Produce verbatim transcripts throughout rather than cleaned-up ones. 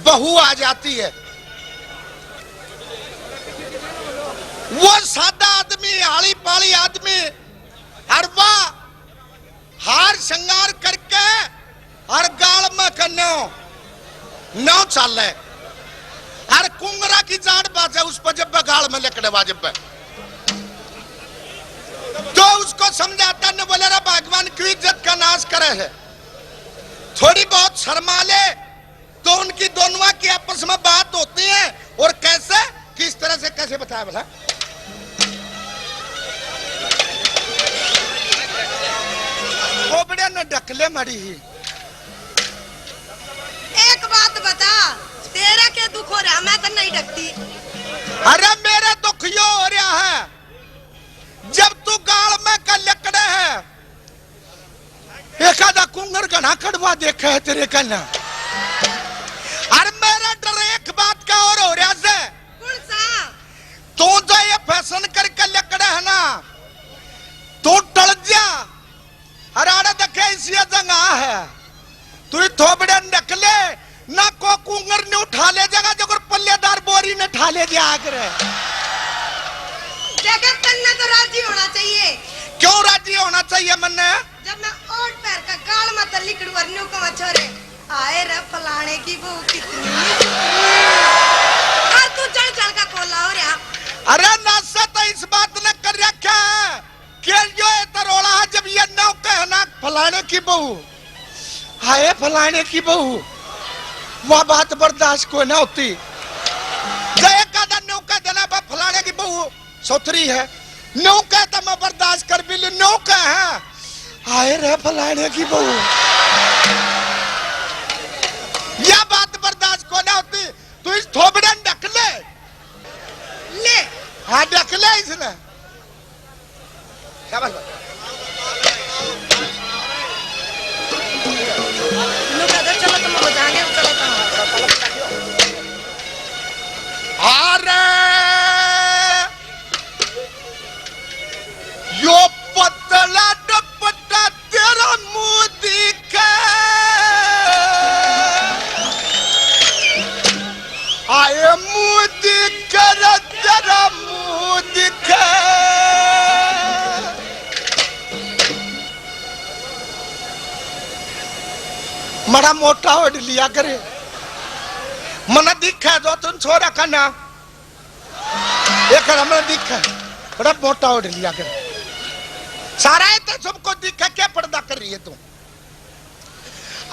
बहू आ जाती है। वो सादा आदमी, आली पाली आदमी, और वह हार श्रृंगार करके और गाल में कन्नो नौ चाले, और कुंगरा की जान बाजे उस पर जब गाल में लकड़े वाजिब पे। तो उसको समझाता ने बोले, "रे भगवान, क्यों इज्जत का नाश करे है? थोड़ी बहुत शर्मा ले।" तो उनकी दोनों की आपस में बात होती है, और कैसे, किस तरह से, कैसे बताया भला? खोबड़े ने ढकले मारी ही। एक बात बता, तेरा क्या दुख हो रहा? मैं तो नहीं ढकती। अरे, मेरा दुख यो हो रहा है, जब तू गाल में का लकड़े है, एक आधा कुंगर घना कड़वा देखे है तेरे कन्ना। अरे, मेरा डर एक बात का और हो रहा से। कौन सा? तू जो ये फैशन करके लकड़े है ना, तू टल जा। अरे, आड़े देखे, इसी जगह है। तू ही थोबड़े नकले, ना को कुंगर ने उठा ले जाएगा, जो कर पल्लेदार बोरी ने ठा ले जाया करे। जगत तन्ने तो राजी होना चाहिए। क्यों राजी होना चाहिए मन्ने? जब मैं ओढ़ पैर का गाल में तो लिकड़ू और न्यू कहूँ, "छोरे, आए रे फलाने की बहू कितनी सुथरी।" और तू चढ़ चढ़ का कोला हो रहा। अरे नासा तो इस बात ने कर रखा है। के यो ए तो रोला है, जब ये नौका है ना फलाने की बहू, हाय फलाने की बहू, वह बात बर्दाश्त को ना होती। जो एक आधा नौका देना बा फलाने की बहू सोथरी है, नौका तो मैं बर्दाश्त कर भी लूं, नौका है, हाय रे फलाने की बहू, यह बात बर्दाश्त को ना होती। तू इस थोबड़े ने ढक ले, ले। हाँ, ढक ले इसने। शाबाश भाई। लो ब्रदर, चलो तुम हो जाएंगे, चलो तुम। अरे, यो पतला दुपट्टा तेरा मुंह दिखे। आए मुंह दिखे रे, तेरा मुंह दिखे। मड़ा मोटा ओढ़ लिया करे, मना दिखे जो तुम छोरा का ना। एक हमने दिखे, बड़ा मोटा ओढ़ लिया करे। सारा ये तो सबको दिखे, क्या पर्दा कर रही है तू?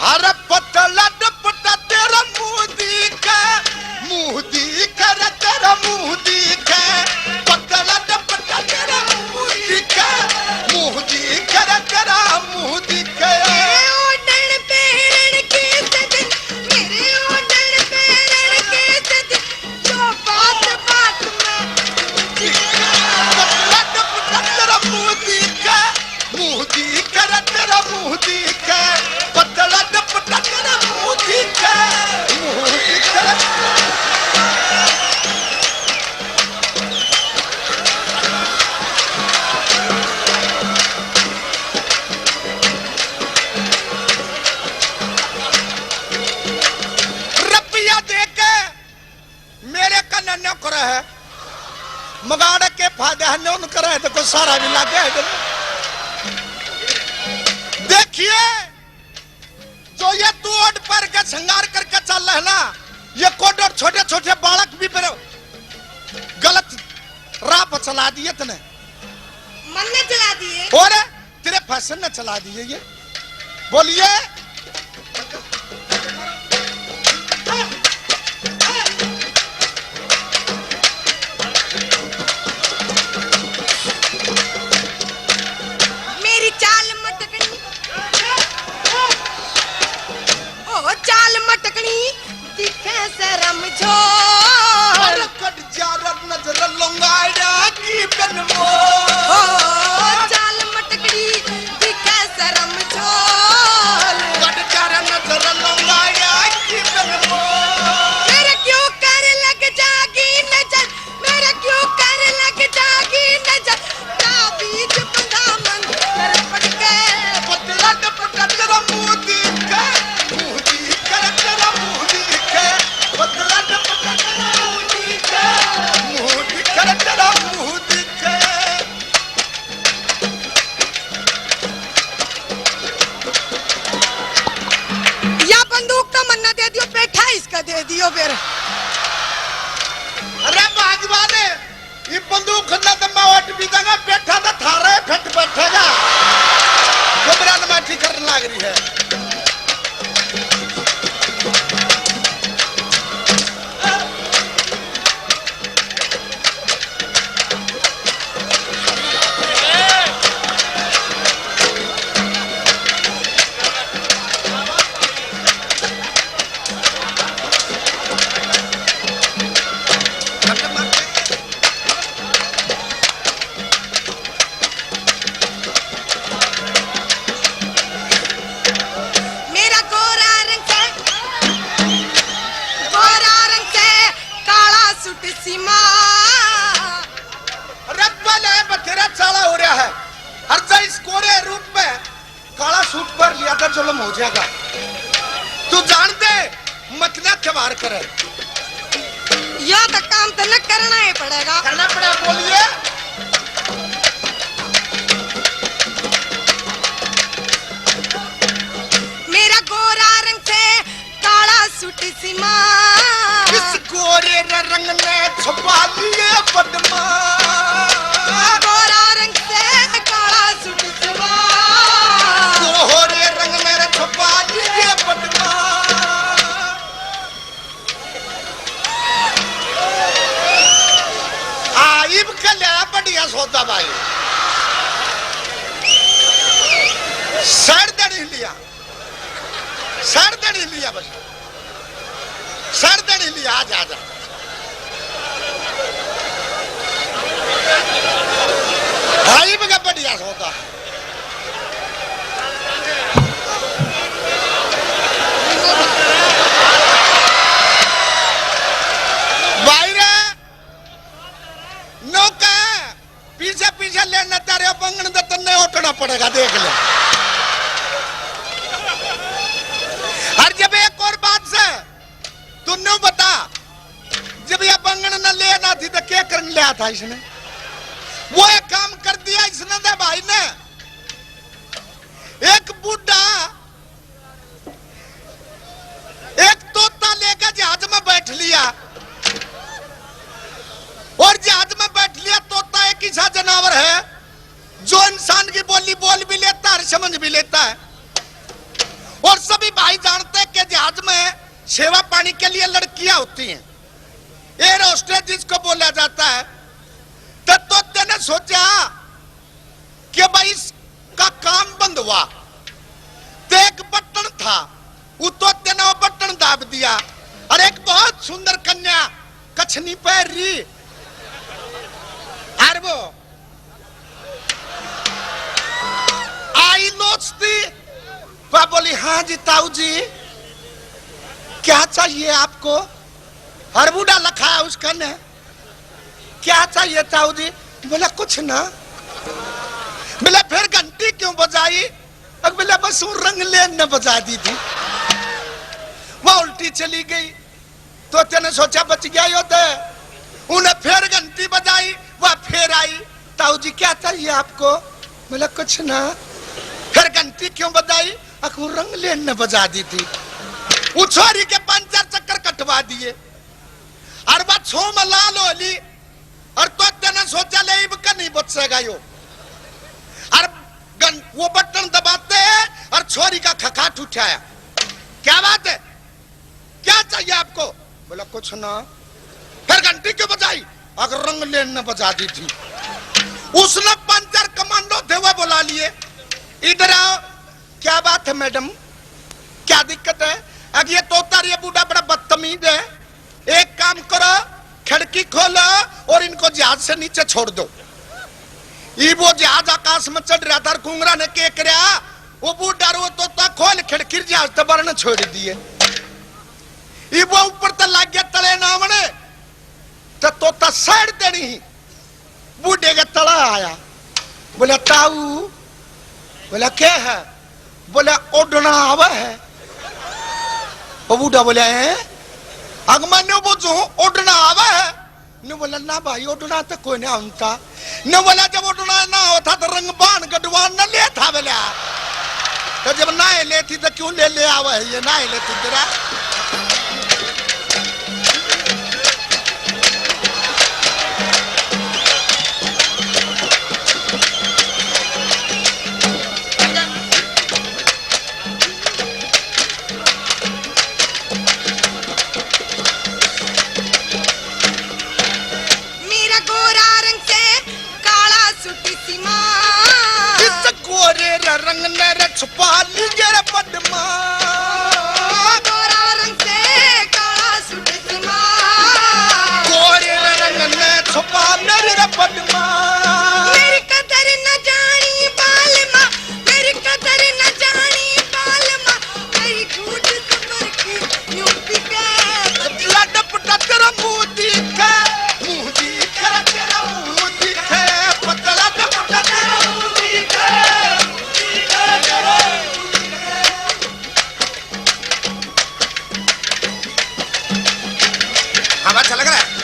अरे पतला दुपट्टा तेरा मुंह दिखे, मुंह दिखे रे तेरा मुंह दिखे। पतला दुपट्टा तेरा मुंह दिखे, मुंह दिखे रे तेरा मुंह दिखे। मेरे ओढ़ण पहरण के सजन, मेरे ओढ़ण पहरण के सजन, जो बात बात में पतला दुपट्टा तेरा मुंह दिखे, मुंह दिखे रे तेरा मुंह दिखे। पतला दुपट्टा तेरा मुंह दिखे, मुंह दिखे रे। रुपया दे के मेरे कन्ने न्यू करे है, मगाड़ के फायदा है, न्यू करे है, तो कोई सारा भी लग गया है। देखिए, जो ये तू ओढ़ पर के श्रृंगार करके चल रहे ना, ये कोड और छोटे-छोटे बालक भी मेरे गलत राह पर चला दिए तने। मन ने चला दिए। और तेरे फैशन ने चला दिए ये। बोलिए। मेरी चाल मटकनी, ओ चाल मटकनी, दिखे शर्म झोल। अरे कट जा रे नजर लंगाड़ा की कन मोल। ओ चाल मटकड़ी दिखे शर्म झोल। दियो फिर। अरे भागवा ने, ये बंदूक न तो मैं ओट भी देगा, बैठा तो थारे फिट बैठेगा। घबरान माटी करने लाग रही है। मेरा गोरा रंग से, गोरा रंग से काला सूट सीमा। रब्बा ने बतेरा चाला हो रहा है। हर जा इस गोरे रूप में काला सूट पहन लिया तो जुल्म हो जाएगा। तू जान दे, मत ना त्योहार करे। या तो काम तो न करना ही पड़ेगा। करना पड़ा, बोलिए। मेरा गोरा रंग से काला सूट सीमा। इस गोरे रे रंग ने छुपा लिए बदमा। गोरा रंग से काला सूट सीमा। गोरे रंग ने छुपा लिए बदमा। आइब कल्या बढ़िया सौदा भाई। सर दड़ी लिया, सर दड़ी लिया बस, सर दड़ी लिया। आ जा, आ जा। भाई बगा बढ़िया सौदा। भाई रे, नौका पीछे पीछे लेना तारे बंगन तो तन्ने उठना पड़ेगा, देख ले। और जब एक और बात से तू न्यू बता, जब ये बंगन न लेना थी तो क्या करने लिया था इसने? वो एक काम कर दिया इसने, दे भाई ने, एक बूढ़ा एक तोता लेकर जहाज में बैठ लिया, और जहाज में बैठ लिया। तोता एक ऐसा जनावर है जो इंसान की बोली बोल भी लेता है और समझ भी लेता है। और सभी भाई जानते हैं कि जहाज में सेवा पानी के लिए लड़कियां होती हैं, एयर होस्टेस जिसको बोला जाता है। तो तोते ने सोचा कि भाई, इसका काम बंद हुआ। तो एक बटन था, वो तोते ने वो बटन दाब दिया, और एक बहुत सुंदर कन्या कछनी पहन रही, और वो आई लोचती। वह बोली, "हाँ जी ताऊ जी, क्या चाहिए आपको?" और बूढ़ा लखा है उसका ने, "क्या चाहिए ताऊ जी?" बोला, "कुछ ना।" बोला, "फिर घंटी क्यों बजाई?" अब बोला, "बस वो रंग लेन ने बजा दी थी, वह उल्टी चली गई।" तोते ने सोचा, "बच गया यो तो।" उन्हें फिर घंटी बजाई, वह फिर आई, "ताऊ जी, क्या चाहिए आपको?" बोला, "कुछ ना।" फिर घंटी क्यों बजाई? अक वो रंग लेन ने बजा दी थी। वो छोरी के पांच चार चक्कर कटवा दिए, और वह छो में लाल हो ली। और तोते ने सोचा, "ले, इब का नहीं बचेगा यो।" और गन-, वो बटन दबाते हैं और छोरी का खखाट उठाया, "क्या बात है, क्या चाहिए आपको?" बोला, "कुछ ना।" फिर घंटी क्यों बजाई? अगर रंग लेन ने बजा दी थी। उसने पांच चार कमांडो थे, वो बुला लिए, "इधर आओ।" "क्या बात है मैडम, क्या दिक्कत है?" "अब ये तोता और ये बूढ़ा बड़ा बदतमीज है, एक काम करो, खिड़की खोलो और इनको जहाज से नीचे छोड़ दो।" ये वो जहाज आकाश में चढ़ रहा था और घुंगरा ने के करया, वो बूढ़ा रो तोता खोल खिड़की, जहाज तो बाहर ने छोड़ दिए। ये वो ऊपर तो लग गया तले नावने, तो तोता साइड देनी ही। बूढ़े के तला आया, बोला, "ताऊ।" बोला, "क्या है?" बोला, "उड़ना आवे है?" वो बूढ़ा बोला, "हैं?" अग मैंने वो जो उड़ना आवे है, ने बोला, "ना भाई, उड़ना तो कोई ना होता।" ने बोला, "जब उड़ना ना होता तो रंग बाण गढ़वान न ले था बोला, तो जब ना ही लेती तो क्यों ले ले आवे है ये, ना ही लेती तेरा।" छुपा लीजे रे पद्मा। गोरा रंग से काला सूट सिमा। गोरे रंग ने छुपा मेरी रे पद्मा। मेरी कदर न जानी बालमा, मेरी कदर न जानी बालमा, मेरी झूठ सबर की यूं बिके। लडप डकर मुंह दिखे, मुंह दिखे, तेरा मुंह दिखे, पतला डप डकर मुंह दिखे। हाँ, अच्छा लग रहा है।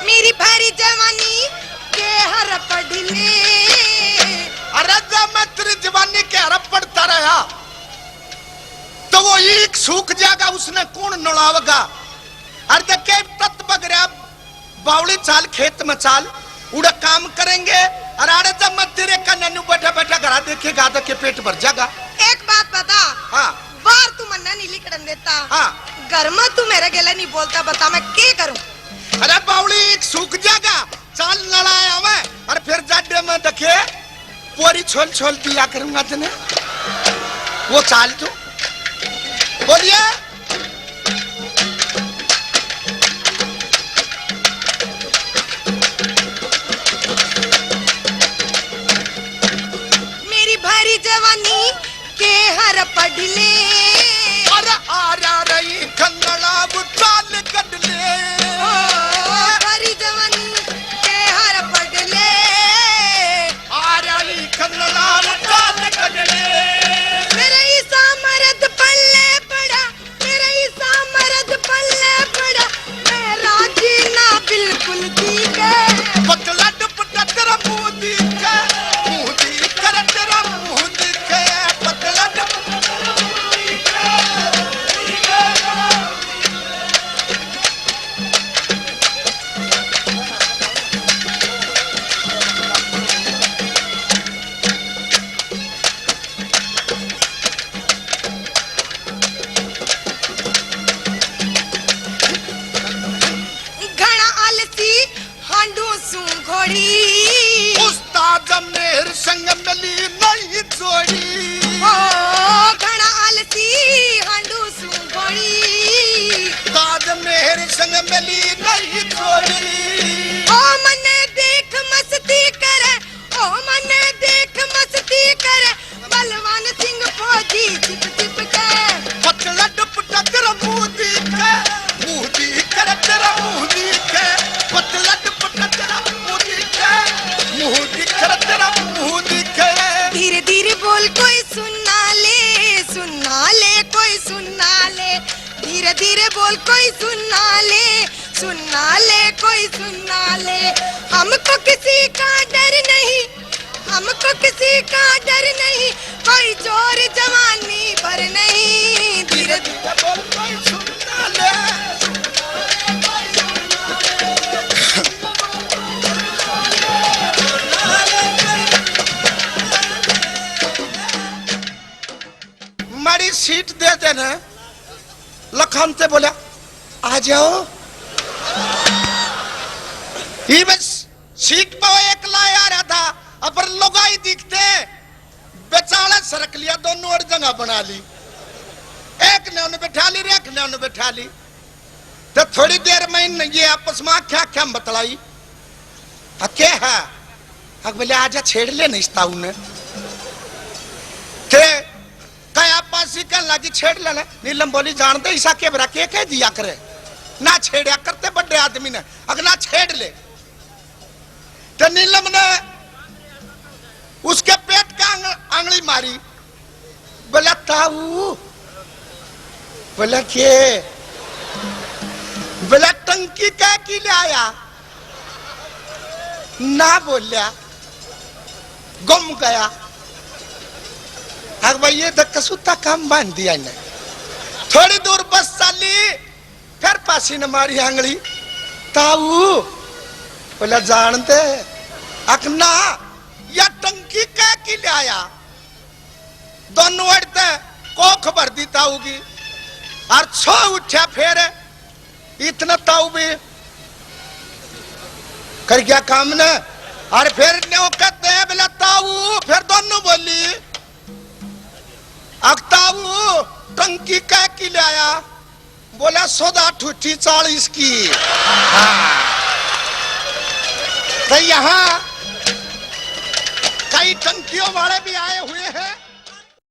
मेरी भारी जवानी के हर पढ़ ले। अरे जब मैं तेरी जवानी के हर पढ़ता रहा, तो वो ईख सूख जाएगा, उसने कौन नलावेगा? अरे देख के तत बगरा बावली चाल, खेत में चाल, उड़े काम करेंगे। और आड़े जब मैं तेरे कन्या न्यू बैठा बैठा घरा देखेगा, तो के पेट भर जाएगा। एक बात बता। हाँ। बाहर तू मन्ना नहीं लिकड़न देता। हाँ। घर में तू मेरे गेले नहीं बोलता, बता मैं के करूं? अरे बावली, ईख सूख जाएगा, चाल नलाया आवे, और फिर जाडे में देखे, पोरी छोल छोल दिया करूंगा तने। वो चाल तू। बोलिए। मेरी भारी जवानी के हर पढ़ ले। अरे आ रहा रही खंगड़ा वो चाल कट ले। ओ, भारी जवानी के हर पढ़ ले। आ रही खंगड़ा वो चाल कट ले। मेरे ईसा मर्द पल्ले पड़ा, मेरा ईसा मर्द पल्ले पड़ा, मैं राजी ना बिल्कुल दी के। पतला दुपट्टा तेरा मुंह दिखे, मुंह दिखे रे तेरा मुंह दिखे, पतला दुपट्टा तेरा मुंह दिखे। घणा आलसी हांडू सूं घोड़ी। उस्ताद मेहर संग मिली नहीं जोड़ी। ओ, घणा आलसी हांडू सूं घोड़ी। उस्ताद मेहर संग मिली नहीं जोड़ी। ओ, मन्ने देख मस्ती करे, ओ मन्ने देख मस्ती करे, बलवान सिंह फौजी छिप छिप के। पतला दुपट्टा तेरा मुंह दिखे, मुंह दिखे रे तेरा मुंह दिखे। पतला दुपट्टा तेरा मुंह दिखे, मुंह दिखे रे तेरा मुंह दिखे। धीरे धीरे बोल कोई सुनना ले, सुनना ले कोई सुनना ले। धीरे धीरे बोल कोई सुनना ले, सुनना ले कोई सुनना ले। हमको किसी का डर नहीं, हमको किसी का डर नहीं, कोई जोर जवानी भर नहीं। धीरे धीरे बोल कोई सुनना ले। मारी सीट दे देना। लखन ते बोला, "आ जाओ।" ये बस सीट पे वो एकला आ रहा था, अपर लुगाई दिखते, बेचाले सरक लिया, दोनों और जगह बना ली। एक ने उन्हें बैठा ली, एक ने उन्हें बैठा ली। तो थोड़ी देर में इन ये आपस में आख्या आख्या में बतलाई, "आ, के है?" अक बोले, "आजा, छेड़ ले ना इस ताऊ ने।" ते कया पासी कहने लगी, "छेड़ ले ना।" नीलम बोली, "जानते ईसा के बरा के कह दिया करे, ना छेड़या करते बड़े आदमी ने, अक ना छेड़ ले।" तो नीलम ने उसके पेट का आंग-, आंगली मारी, बोला, "ताऊ।" बोला, "के?" बोला, "टंकी कह की ले आया?" ना बोलिया, गुम गया। अक भाई, ये तो कसूता काम बांध दिया इन्हें। थोड़ी दूर बस चाली, फिर पासी ने मारी आंगली, "ताऊ।" बोला, "जानते अक ना, या टंकी कह की ले आया?" दोनों अड़ते कोख भर दी ताऊ की, और छो उठ्या। फिर इतना ताऊ भी कर गया काम ने। और फिर न्यो कहते हैं, "बोला ताऊ," फिर दोनों बोली, "अक ताऊ, टंकी कह की ले आया?" बोला, "सोदा ठुठी चालीस की।" हाँ। तो यहाँ कई टंकियों वाले भी आए हुए